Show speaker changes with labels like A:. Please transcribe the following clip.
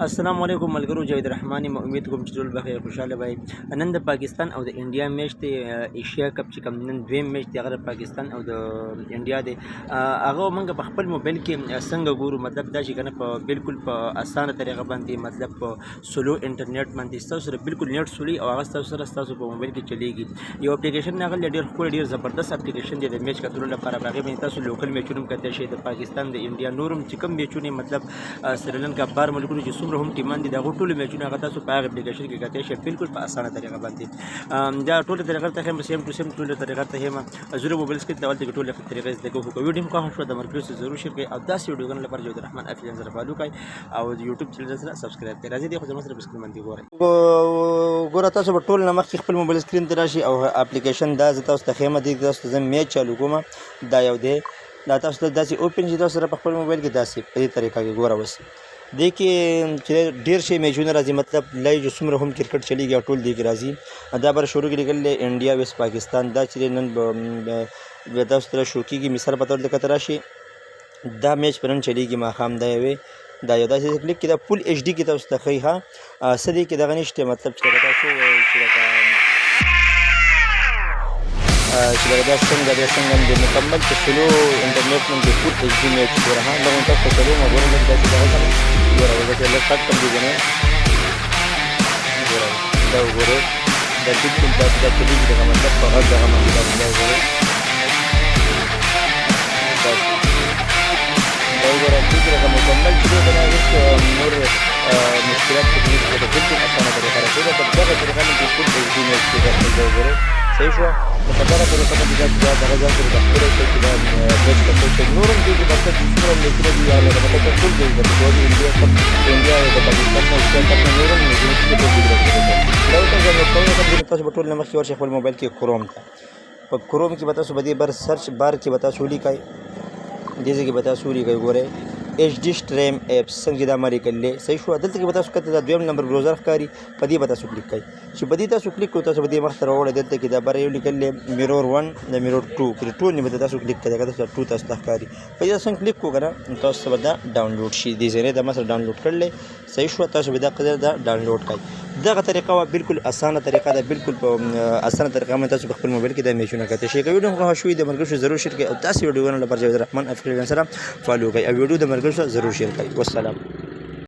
A: السلام علیکم ملګرو، جاوید رحمان یم. امید کوم چې ټول بخیر، خوشاله وئ. نن د پاکستان او د انډیا میچ دی، ایشیا کپ چې کوم نن دویم میچ دی، هغه د پاکستان او د انډیا دی. هغه موږ په خپل موبایل کې څنګه ګورو؟ مطلب دا چې کنه په بالکل په اسانه طریقه باندې، مطلب په سلو انټرنیټ باندې، ستاسو سره بالکل نیټ سولي او هغه ستاسو سره ستاسو په موبایل کې چلیږي. یو اپلیکیشن راغلی، ډېر ښکلی، ډېر زبردست اپلیکیشن دی د میچ کتلو لپاره. په هغې باندې تاسو لوکل میچونه هم کتلی شئ، د پاکستان، د انډیا، نور هم چې کوم میچونه، مطلب سریلانکا، بار ملکونو چې څومره هم ټیمان دي، د هغو ټولو میچونه هغه تاسو په هغه اپلیکیشن کې کتلی شئ، بالکل په اسانه طریقه باندې. دا ټوله طریقه ته ښیم، same to same ټوله طریقه ته ښیم. ضرور موبایل سکرین ته هلته کې ټوله طریقې زده کوو. که ویډیو مو خوښه شوه، د ملګرو سره ضرور share کړئ او داسې ویډیوګانو لپاره جاوید رحمان افیلیان سره follow کړئ او د یوټیوب چینل سره subscribe کړئ. راځئ دې خو زما سره په سکرین باندې ګورئ. ګوره، تاسو به ټول نه مخکې خپل موبایل سکرین ته راشي او اپلیکیشن دا زه تاسو ته ښیم. دې تاسو ته زه میچ چالو کوم. دا یو دی، دا تاسو ته داسې open شي تاسو سره په خپل موبایل کې، داسې په دې طریقه کې. ګوره، اوس دې کې چې ډېر شی میچونه راځي، مطلب لای چې څومره هم کرکټ چلیږي او ټول دې کې راځي. دا بر شروع کې لیکل انډیا ویس پاکستان. دا چې نن به تاسو ته شو کېږي، مثال په تور لکه راشي، دا میچ په نن چلیږي ماښام. دا یوې دا یو داسې کلیک کې دا full HD کې تاسو ته ښیي. ښه، څه دې کې دغه نشته، مطلب چې لکه تاسو وویل چې لکه دا څنګه دی، څنګه دی، مکمل چې slow انټرنیټ باندې full HD match. ګوره، ها، دغه تاسو ته چلوم. ګوره، لږ داسې دغه کنه. ګوره، داسې لږ کټ کم دی کنه. ګوره، دا وګوره، دا بالکل داسې دا چلیږي، دغه مطلب په غږ دغه باندې. دا وګوره، داسې دا وګوره، دې کې لکه مکمل چې دی کنه، هېڅ نور مشکلات پکې نشته. بالکل اسانه طریقه ده. په دغه طریقه باندې full HD match کې دا وګوره. صحیح شوه. نو په دغه طریقه باندې دا چې دا دغه ځان سره د خپل شي چې دا میچ کتل شي. نور هم دې کې مطلب چې څومره میچونه دي، یا لکه مطلب ټول دې د انډیا کپ، انډیا او د پاکستان نه ایشیا کپ نه نور هم میچونه چې ټول دې کتل شي. دا تاسو نو کوم تاسو به ټول نه مخکې ورشئ خپل موبایل کې کروم ته. په کروم کې به تاسو به دې بر search bar کې به تاسو ولیکئ، دې ځای کې به تاسو ولیکئ، ګورئ، HD stream apps، څنګه دا ما لیکلی. صحیح شو. دلته کې به تاسو کته دا دویم نمبر browser ښکاري، په دې به تاسو کلیک کړئ. چې په دې تاسو کلیک کړئ، تاسو به دې مخ ته راوړی. دلته کې دا بر یو لیکل mirror 1، د mirror 2 کې ټول نه به تاسو کلیک کړئ. که تاسو 2 تاسو ته ښکاري، په دې تاسو کلیک کړو کنه، تاسو به دا download شي. دې ځای دا ما سره download کړل. صحیح شو. تاسو به دا قدر دا download کړئ. دغه طریقه وا، بالکل اسانه طریقه ده. بالکل په اسانه طریقه باندې تاسو په خپل موبایل کې دا میچونه کتلی شئ. که ویډیو خوښه شوې، د ملګرو سره ضرور share کړئ او داسې ویډیوګانو لپاره جاوید رحمان افریدي سره follow کړئ او ویډیو د ملګرو سره ضرور share کړئ. والسلام.